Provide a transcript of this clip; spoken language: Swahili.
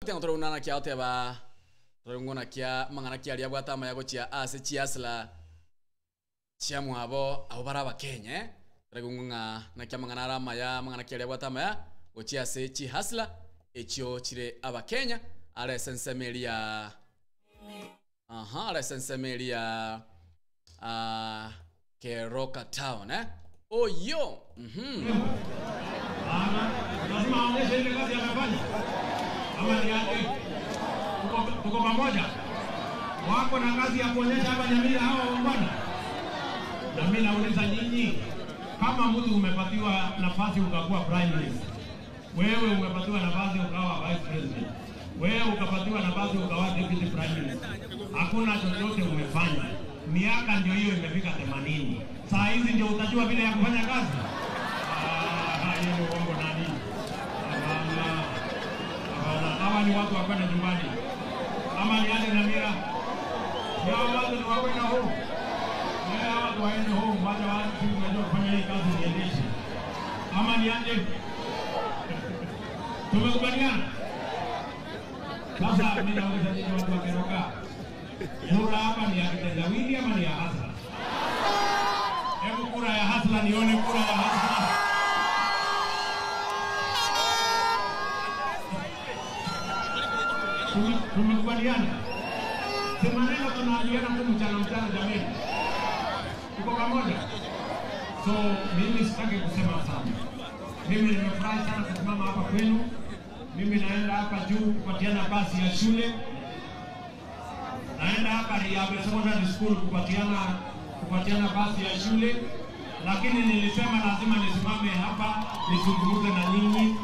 Tena kia oteba torungona kia mangana kia ria bwata mayago chia ase chiasla chia mwabo abo baraba Kenya regunga na kia mangana rama ya mangana kia ria bwata maya gochia ase chihasla echio chire aba Kenya are sensemelia aha are sensemelia Keroka town oyo lazima aonyeshe ile kazi amefanya. Ama ni aje? Tuko pamoja. Wako na kazi ya kuonyesha hapa jamii hao bwana. Na mimi nauliza nyinyi, kama mtu umepatiwa nafasi ukakuwa prime minister, wewe umepatiwa nafasi ukawa vice president, wewe ukapatiwa nafasi ukawa deputy prime minister, hakuna chochote umefanya. Miaka ndio hiyo imefika 80. Saa hizi ndio utajua vile ya kufanya kazi. Hiyo ni uongo nani? Hawa ni watu wakwenda nyumbani. Ama ni aje na mira? Hawa watu ni wakwenda home. Hawa watu waende home, wacha watu wanajua kufanya hii kazi niendeshe. Ama ni aje? Tumekubaliana? Sasa mimi nauliza nyinyi watu wa Keroka. Kura hapa ni ya kitendawili ama ni ya hasla? Hebu kura ya hasla nione, kura ya hasla. Tumekubaliana. Si maneno tunaambiana tu mchana mchana jamii. Tuko pamoja. So mimi sitaki kusema sana. Mimi nimefurahi sana kusimama hapa kwenu. Mimi naenda hapa juu kupatiana basi ya shule. Naenda hapa Riabe Secondary School kupatiana basi ya shule. Lakini nilisema lazima nisimame hapa nizungumze na nyinyi.